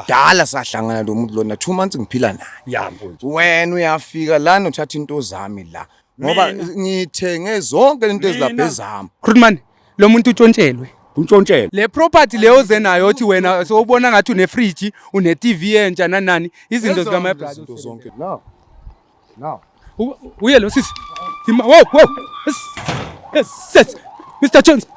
Dala sahlangana lo muntu lona 2 months ngiphila naye. Ya mfowethu. Wena uyafika lana uthatha into zami la. Ngoba Mina. ngithenge zonke lento ezilapha Mina. ezami. Grootman, lo muntu utshontshelwe. Untshontshelwe. Le property leyo oze nayo othi wena sowubona ngathi une fridge, une TV entsha nanani, izinto zika my brother. Izinto zonke. No. No. Uye lo sisi. Sima, wo wo. Yes. Yes, yes. Mr Jones.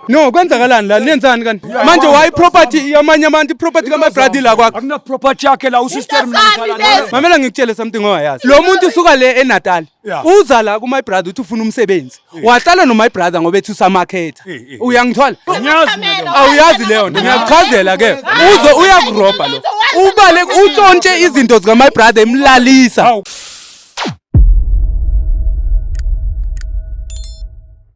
No, kwenzakalani la? Nenzani kanti? Manje why property yamanye abantu, property ka my brother la kwakho? Akuna property yakhe la usister mina Into ngikhala zami naye. lezi. Mamela ngikutshele something ongayazi. Lo muntu usuka le eNatal. Yeah. Uza la ku my brother uthi ufuna umsebenzi. Wahlala no my brother ngoba ethi usamakhetha. Eh, eh. Uyangithola? Ngiyazi mina leyo. Awuyazi leyo nto. Ngiyakuchazela ke. Uzo uyakurobha lo. Ubale utshontshe izinto zika my brother emlalisa. Hawu.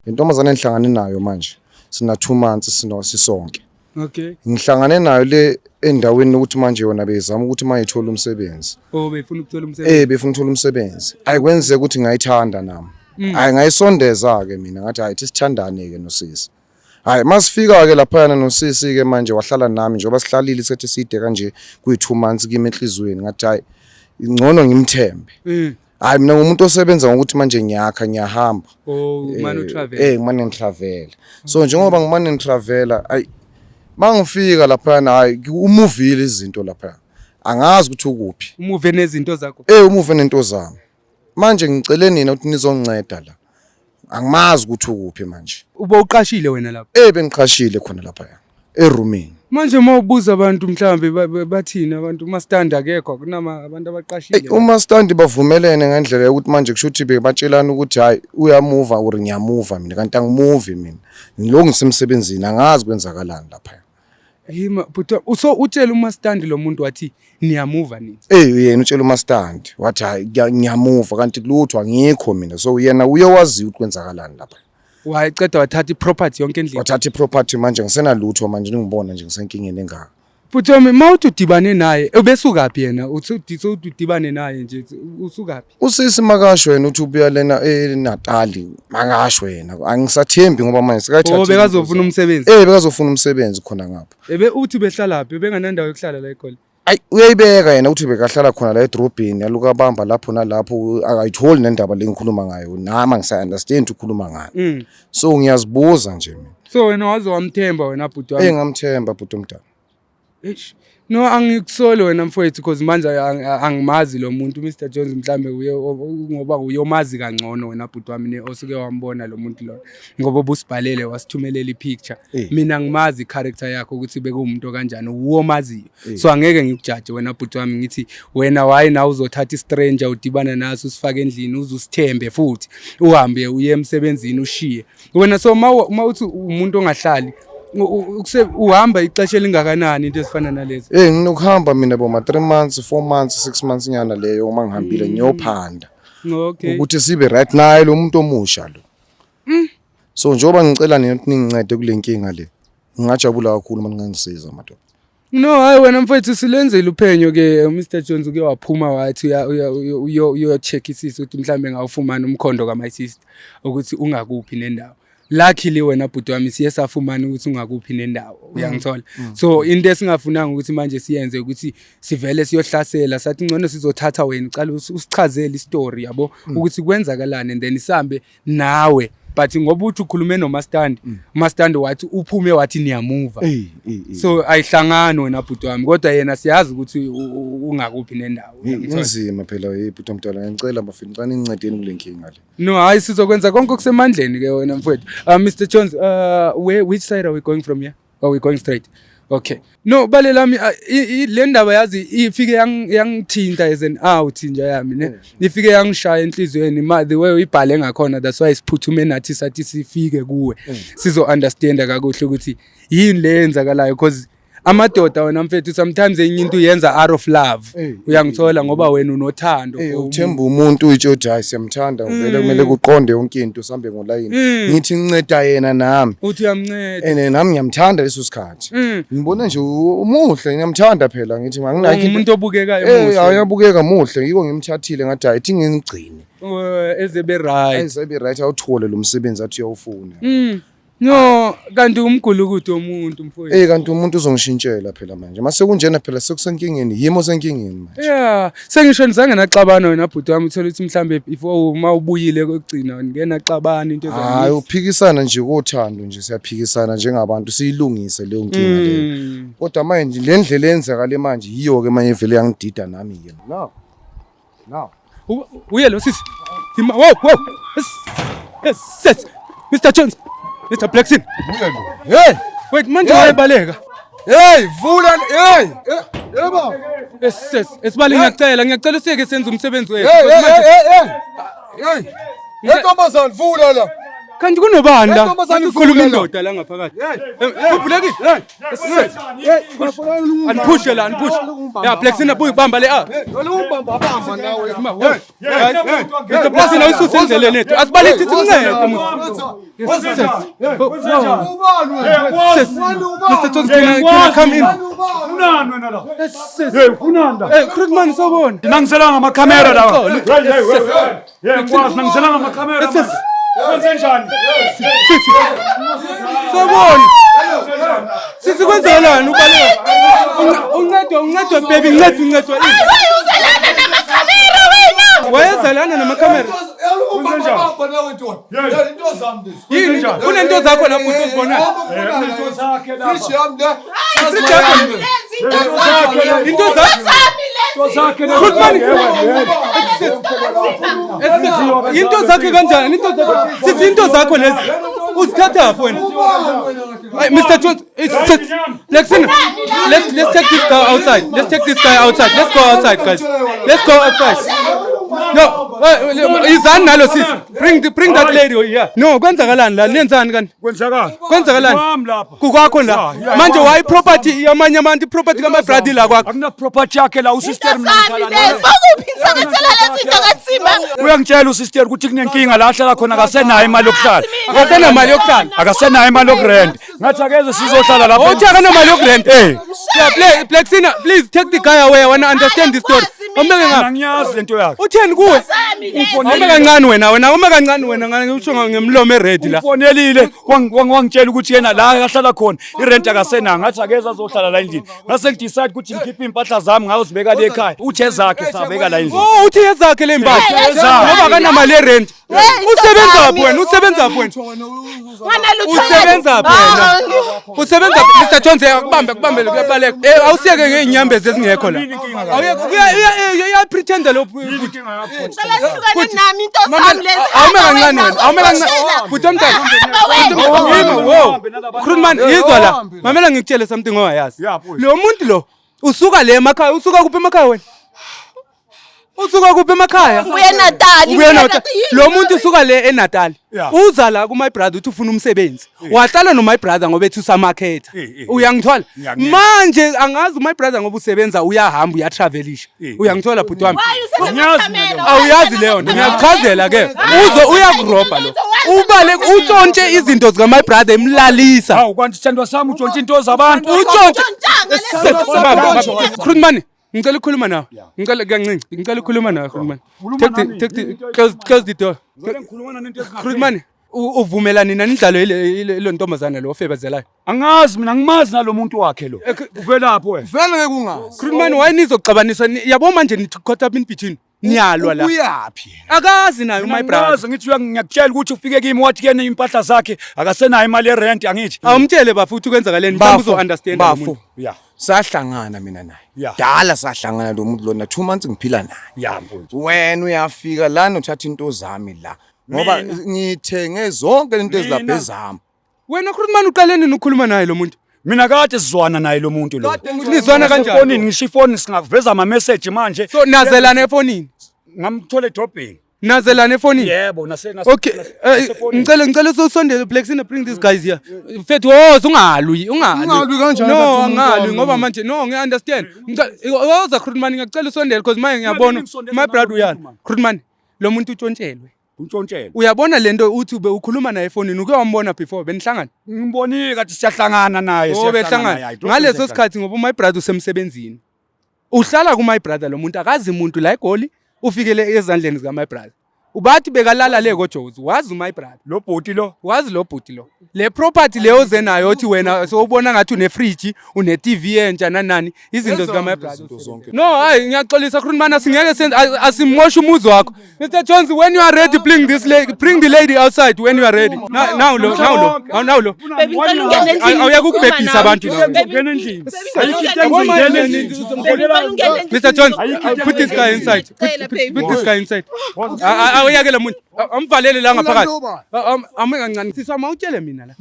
Intombazane engihlangane nayo manje sina 2 months sino sisonke. Okay. Ngihlangane nayo le endaweni ukuthi manje yona beyizama ukuthi mayithola umsebenzi. Oh, befuna ukuthola umsebenzi. Eh befuna ukuthola umsebenzi. Ayikwenzeka ukuthi ngayithanda nami. Hayi ngayisondeza ke mina ngathi hayi sithandane ke nosisi. Hayi masifika ke laphayana nosisi ke manje wahlala nami njengoba sihlalile isikhathi eside kanje kuyi 2 months kimi enhlizweni ngathi hayi ngcono ngimthembe. Hayi mina ngumuntu osebenza ngokuthi manje ngiyakha ngiyahamba. Oh, man utravel. Eh ngimane ngitravela. So njengoba ngimane ngitravela ayi mangifika laphayana hayi umuvile izinto lapha. Angazi ukuthi ukuphi. Umuve nezinto zakho. Eh umuve nento zami. Manje ngicele nina ukuthi nizonginceda la. Angimazi ukuthi ukuphi manje. Ube uqashile wena lapha. Eh bengiqashile khona lapha erumini. Manje uma ubuza abantu mhlambe bathini abantu uma stand akekho akunama abantu abaqashile. Ey uma stand bavumelene ngendlela yokuthi manje kusho ukuthi bebatshelana ukuthi hayi uyamuva or ngiyamuva mina kanti angimuvi mina. Ngilokhu ngisemsebenzini angazi kwenzakalani lapha. Yima but so utshela uma stand lo muntu wathi niyamuva nini. Eh yena utshela umastand wathi hayi ngiyamuva kanti lutho angikho mina so yena uyewaziyo ukuthi kwenzakalani lapha. Wayeceda wathatha iproperty yonke endlini. Wathatha iproperty manje ngisenalutho manje ningibona nje ngisenkingeni engaka. Bhuti wami uma uthi udibane naye ubesukaphi yena uthi uthi udibane naye nje usukaphi? Usisi makasho yena uthi ubuya lena eNatali makasho yena angisathembi ngoba manje sekayithatha. Oh bekazofuna umsebenzi. Eh bekazofuna umsebenzi khona ngapha. Ebe uthi behlalaphi benganandawo yokuhlala la eGoli. Ayi uyayibeka yena uthi bekahlala khona la edrobheni aluka bamba lapho nalapho akayitholi nendaba le ngikhuluma ngayo nami angisa understand ukhuluma ngani. So ngiyazibuza nje mina. So wena waze wamthemba wena bhuti wami. Eh ngamthemba bhuti omdala. Eish. No angikusoli wena mfowethu because manje angimazi lo muntu Mr Jones mhlambe uye ngoba uyomazi kangcono wena bhuti wami ne osuke wambona lo muntu lo ngoba ubusibhalele wasithumelela ipicture. Mina ngimazi character yakho ukuthi bekuwumuntu kanjani uwomaziyo. So angeke ngikujaje wena bhuti wami ngithi wena why na uzothatha istranger udibana naso usifake endlini uzusithembe futhi uhambe uye emsebenzini ushiye. Wena so uma uthi umuntu ongahlali uhamba ixesha elingakanani into ezifana nalezi? Eh nginokuhamba mina boma 3 months, 4 months, 6 months nyana leyo uma ngihambile ngiyophanda. Ukuthi sibe right naye lo muntu omusha lo. So njengoba ngicela nina ukuthi ningincede kule nkinga le. Ngingajabula kakhulu uma ningangisiza madoda. No hayi wena mfethu silenzile uphenyo ke Mr Jones uke waphuma wathi uyocheckisisa ukuthi mhlambe ngawufumana umkhondo ka my sister ukuthi ungakuphi nendawo. Luckily wena bhuti wami siye safumana ukuthi ungakuphi nendawo uyangithola. So into esingafunanga ukuthi manje siyenze ukuthi sivele siyohlasela sathi ngcono sizothatha wena uqale usichazele istory yabo ukuthi kwenzakalani and then sihambe nawe but ngoba uthi ukhulume nomastandi umastandi wathi uphume wathi niyamuva. So ayihlangani wena bhuti wami kodwa yena siyazi ukuthi ungakuphi nendawo. Inzima phela hey bhuti omdala ngicela bafethu ngicela ningincedeni kule nkinga le. No hayi sizokwenza konke okusemandleni ke wena mfowethu. Mr Jones, where which side are we going from here? Are we going straight? Okay. No bale lami le ndaba yazi ifike yangithinta as an out nje yami ne. Ifike yangishaya enhliziyweni ma the way uyibhale ngakhona that's why siphuthume nathi sathi sifike kuwe. Sizo understand kakuhle ukuthi yini le yenzakalayo because amadoda wena mfethu sometimes enye into uyenza out of love. Uyangithola ngoba wena unothando for umuntu. Uthemba umuntu uyitsho ukuthi hayi siyamthanda vele kumele kuqonde yonke into sihambe ngolayini. Ngithi nginceda yena nami. Uthi uyamnceda. Nami ngiyamthanda leso sikhathi. Ngibona nje umuhle ngiyamthanda phela ngithi anginakho into. Umuntu obukekayo muhle. Uyabukeka muhle yiko ngimthathile ngathi hayi thi ngingigcine. Eze be right. Eze be right awuthole lo msebenzi athi uyawufuna. No, kanti umgulukudu womuntu mfowethu. Eh kanti umuntu uzongishintshela phela manje. Mase kunjena phela sekusenkingeni, yimo senkingeni manje. Yeah, sengisho nizange naxabana wena bhuti wami, uthola ukuthi mhlambe before uma ubuyile kokugcina ngeke naxabana into Hayi, ezayo. uphikisana nje kothando nje, siyaphikisana njengabantu, siyilungise leyo nkinga leyo. Kodwa manje le ndlela eyenzakale manje yiyo ke manje vele yangidida nami ke. No. No. Uye lo sisi. Sima, wow, wow. Yes. Yes, yes. Mr Jones. Mr Blackson. Hey! Wait, manje wayebaleka. Hey, vula, hey! Yebo. Yes, yes. Esibali ngiyacela, ngiyacela usiyeke senze umsebenzi wethu. Hey, hey, Manje- hey, hey. Hey. Hey, ntombazane, vula la. Kanti kunobani la? Ntombazane, Kukhuluma ivula la. indoda la ngaphakathi. Uvulekile. Yes, yes. Aniphushe la, aniphushe. Ya Blackson abuye ubamba le ah. Mr Blackson awususe endleleni yethu. Asibalethi sincede musi. Yes, yes. Yes. Mr Jones, can I come in? Unani wena la? Yes, yes. Hey, unani la? Eh, Grootman sawubona. Nangiselanga amakhamera la. Xolo. Hey, hey, hey, hey. Hey, ngikwazi nangiselanga amakhamera. Yes, yes. Wenze njani? Sisi. Sawubona. Sisi kwenzakalani ubaleka? Uncedwa, uncedwa baby, uncedwa, uncedwa. Uzelana namakhamera wena. Wayezalana namakhamera. Yini? Kunento zakho lapho uzozibonayo. Into zakhe lapha. Into Into zakho. zami lezi. Into zakhe lapha. Grootman. Into zakhe kanjani? Into zakho. Sisi into zakho lezi. Uzithathaphi wena? Hey, Mr. Jones, it's Lexin, let's take this guy outside. Let's take this guy outside. Let's go outside, guys. Let's go outside. No, izani nalo sisi. Bring that lady here. No, kwenzakalani la? Nenzani kanti? Kwenzakala. Kwenzakalani? Kwami lapha. Kukwakho la. Ya, ya, Manje kwami. why property yamanye abantu, property ka my brother la kwakho? Akuna property yakhe la usister Into mina zami ngihlala lezi. naye. Bakuphi ngisebenzela lezi zinto kanzima. Uyangitshela usister ukuthi kunenkinga la ahlala khona akasenayo imali yokuhlala. Akasenamali yokuhlala. Akasenayo imali yokurent. Ngathi akeze sizohlala lapha. Uthi akanamali yokurent. Eh. Yeah, Blacksina, please take the guy away. I wanna understand the story. Awumeke ngapha. Angiyazi lento yakhe. Utheni kuwe? Zami lezi. Awume kancane wena, wena awume kancane wena, ngane usho ngemlomo eready la. Ufonelile wangitshela ukuthi yena la ahlala khona irent akasenayo, ngathi akeze azohlala la endlini. Ngase ngidecide ukuthi ngikhiphe impahla zami ngayozibeka le ekhaya. Uthe zakhe sabeka la endlini. Oh, uthi ezakhe le mpahla. Hey, ezakhe. Ngoba akanamali yerent. Hey, into Usebenza zami. phi wena? Usebenza phi wena? Nganalutho Usebenza phi wena? Ah, Usebenza phi? Mr Jones akubambe, akubambe kuyabaleka. Eh, awusiyeke ngeenyambezi ezingekho la. Awuyeke uya uya pretend lo. Ngicela nihlukane nami into Mama, zami lezi. awume kancane wena, awume kancane. Bhuti omdala. Hamba wena. Yima, wo. Grootman, yizwa la. Mamela ngikutshele something ongayazi. Yeah, boy. Lo muntu lo usuka le emakhaya, usuka kuphi emakhaya wena? Usuka kuphi emakhaya? Ubuye eNatali. Ubuye eNatali. Lo muntu usuka le eNatali. Yeah. Uza la ku my brother uthi ufuna umsebenzi. Wahlala no my brother ngoba ethi usamakhetha. Eh, eh, eh. Uyangithola? Ngiyakuzwa. Manje angazi my brother ngoba usebenza uyahamba uyatravelisha. Eh. Uyangithola bhuti wami? Why usenamakamera? Awuyazi leyo nto, ngiyakuchazela ke. Uzo uyakurobha lo. Ubale utshontshe izinto zika my brother emlalisa. Hawu kwanti sithandwa sami utshontsha into zabantu. Utshontshe. Ntshontshanga lezi. Grootman, ngicela ukukhuluma nawe. Ngicela kancinci, ngicela ukukhuluma nawe Grootman. Take the take the close the door. Grootman, uvumelani nanidlalo ile ntombazana lo ofebezelayo. Angazi mina ngimazi nalo muntu wakhe lo. Uvelaphi wena? Vele ngeke ungazi. Grootman, why nizoxabanisa? Yabo manje nithi caught up in between. Niyalwa la. Uyaphi? Akazi naye my brother. Ngiyazi ngithi ngiyakutshela ukuthi ufike kimi wathi kuyena impahla zakhe akasenayo imali yerent angithi. Awumtshele bafo ukuthi kwenzakaleni, mhlawumbe uzo understand lo Bafo. muntu. Yeah. Sahlangana mina naye. Yeah. Dala sahlangana lo muntu lona 2 months ngiphila naye. Yeah mfowethu. Wena uyafika lana uthatha into zami la. Ngoba ngithenge zonke into ezilapha Mina. ezami. Wena Grootman uqale nini ukukhuluma naye lo muntu? Mina kade sizwana naye lo muntu lo. Nizwana kanjani? Efonini ngisho ifoni singaveza ama message manje. So nazelana efonini. Ngamthola edrobheni. Nazelana efonini. Yebo nase nase. Okay, ngicela ngicela usondele Black bring these guys here. Mfethu woza ungalwi, ungalwi. Ungalwi kanjani No, kanti umuntu angalwi wami? ngoba manje no ngi understand. Ngicela woza Grootman ngiyacela usondele because manje ngiyabona ngisondeza my brother nalo uyala. muntu, man. Grootman lo muntu utshontshelwe. Untshontshele. Uyabona lento uthi ube ukhuluma naye efonini uke wambona before benihlangana. Ngibonile kade siyahlangana naye Oh behlangana. Ngaleso sikhathi ngoba my brother usemsebenzini. Uhlala ku my brother lo muntu akazi umuntu la eGoli ufikele ezandleni zika my brother. Ubathi bekalala le koJozi, wazi my brother. Lo bhuti lo. Wazi lo bhuti lo. Le property leyo oze nayo othi wena sowubona ngathi une fridge, une TV entsha nanani, izinto zika my brother. No, hayi ngiyaxolisa Khulumana singeke senze asimoshe umuzi wakho. Mr Jones, when you are ready bring this lady, bring the lady outside when you are ready. Now now lo, now lo, now lo. Baby, ngicela ungene endlini. Awuyeke ukubhebhisa abantu la. Baby, Ngena endlini. baby, Ayikho ngicela into ungene engena endlini. endlini. Baby, ngicela ungene endlini. Mr Jones, Ayikho put this guy inside. Ngicela, baby. Put this guy inside. Awuyeke lo muntu. Amvalele la ngaphakathi. Ame kancane. Sisi wami awutshele mina la.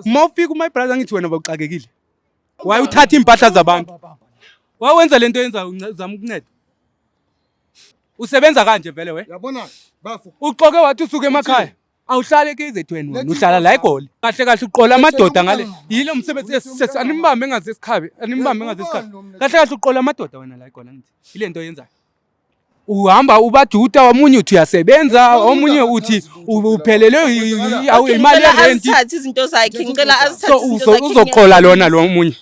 Uma ufika my brother ngithi wena bawuxakekile. Why uthatha impahla zabantu? Wawenza lento yenza uzama ukunceda. Usebenza kanje vele we? Yabona bafo. Uxoke wathi usuke emakhaya. Awuhlale eKZN wena, uhlala la eGoli. Kahle kahle uqola amadoda ngale. Yilo msebenzi animbambe engaze esikhabe, animbambe engaze esikhabe. Kahle kahle uqola amadoda wena la eGoli angithi. Ile nto oyenzayo. Uhamba ubajuta omunye uthi uyasebenza, omunye uthi uphelelwe Okay, imali ngicela yerenti. azithathe izinto zakhe, ngicela azithathe So izinto zakhe. uzoqola lona lo omunye.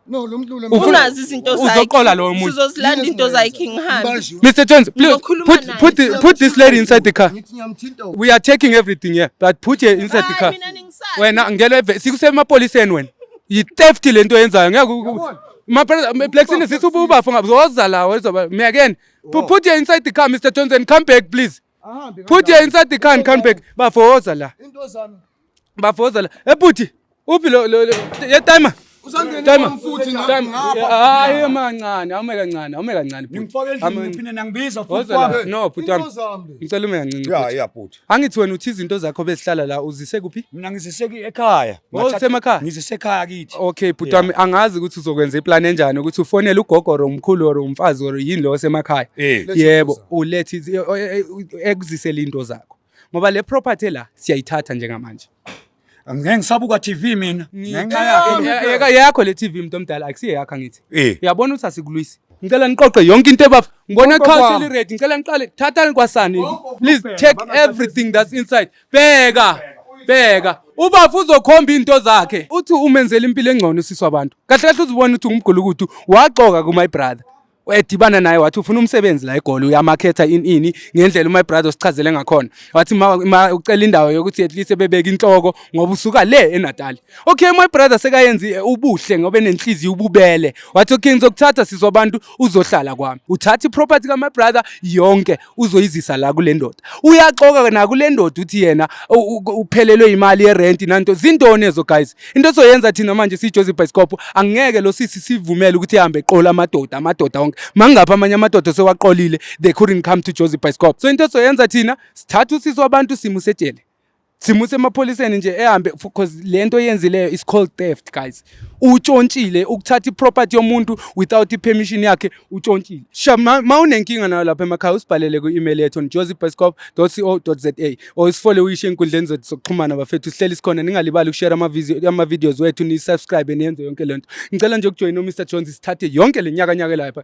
No, lo muntu lo. Unazi izinto zakhe. Uzoqola lo omunye. Sizozilanda into zakhe ngihambe. Mr Jones, please Ngizokhuluma put naye. put put this lady inside the car. Ngithi ngiyamthinta. We are taking everything here, but put her inside the Hayi, car. mina ningisabi. Wena ngeke sikusemapoliseni wena. Yi-theft lento oyenzayo ngeke My brother, Blacksini sithi ubafo ngazoza la wezoba miyakeni. Put her inside the car Mr Johnson, come back please. Ahambe. Put her inside the car and come back. Bafoza la. Into zami. Bafoza la. Ebhuti, uphi lo ye timer? Usangene Timer. futhi Timer. ngapha. Hayi mancane, awume kancane, awume kancane. bhuti. Ngimfake endlini Ame- ngiphinde nangibiza futhi Woza la. kwami. No, bhuti wami. Into zami le. Ngicela ume kancane. Ya bhuti. ya bhuti. Angithi wena uthi izinto zakho bezihlala la uzise kuphi? Mina ngizise ekhaya. Oh, usemakhaya? Ngizise ekhaya kithi. Okay bhuti wami angazi ukuthi uzokwenza iplan enjani ukuthi ufonele ugogo or umkhulu or umfazi or yini lo osemakhaya. Eh. Yebo, ulethe ekuzisele into zakho. Ngoba le property la siyayithatha njengamanje. Angeke ngisabuka TV mina. Ngenxa yakhe. Yeka yakho le TV mntu omdala akusiye yakho angithi. Eh. Uyabona ukuthi asikulwisi. Ngicela niqoqe yonke into ebafa. Ngibona Konke couch kwami. ready. Ngicela niqale thathani kwasani. Please take everything that's inside. Bheka. Bheka. Ubafa uzokhomba into zakhe. Uthi umenzela impilo engcono usisi wabantu. Kahle kahle uzibona ukuthi ungumgulukudu waxoka ku my brother. Edibana naye wathi ufuna umsebenzi la eGoli uyamakhetha ini ngendlela my brother osichazele ngakhona. Wathi ma ucela indawo yokuthi at least ebebeka inhloko ngoba usuka le eNatal. Okay my brother sekayenzi ubuhle ngoba enenhliziyo ububele. Wathi okay ngizokuthatha sisi wabantu uzohlala kwami. Uthatha iproperty ka my brother yonke uzoyizisa la kule ndoda. Uyaxoka na kule ndoda uthi yena uphelelwe imali yerent nanto zintoni ezo guys. Into esoyenza thina manje siyiJozi Bioscope angeke lo sisi sivumele ukuthi ihambe eqola amadoda wonke. Mangapha amanye amadoda sewaqolile they couldn't come to Jozi Bioscope. So into esoyenza thina sithatha usisi wabantu simusejele. Simuse emapholiseni nje ehambe because lento yenzileyo is called theft guys. Utshontshile ukuthatha iproperty yomuntu without ipermission yakhe utshontshile. Sha ma unenkinga nayo lapha emakhaya usibhalele ku-email yethu on jozibioscope.co.za or usifollow uyishe enkundleni zethu zokuxhumana bafethu sihleli sikhona ningalibali ukushare ama-videos wethu ni-subscribe niyenze yonke lento. Ngicela nje ukujoyina uMr Jones sithathe yonke le nyaka nyaka lapha.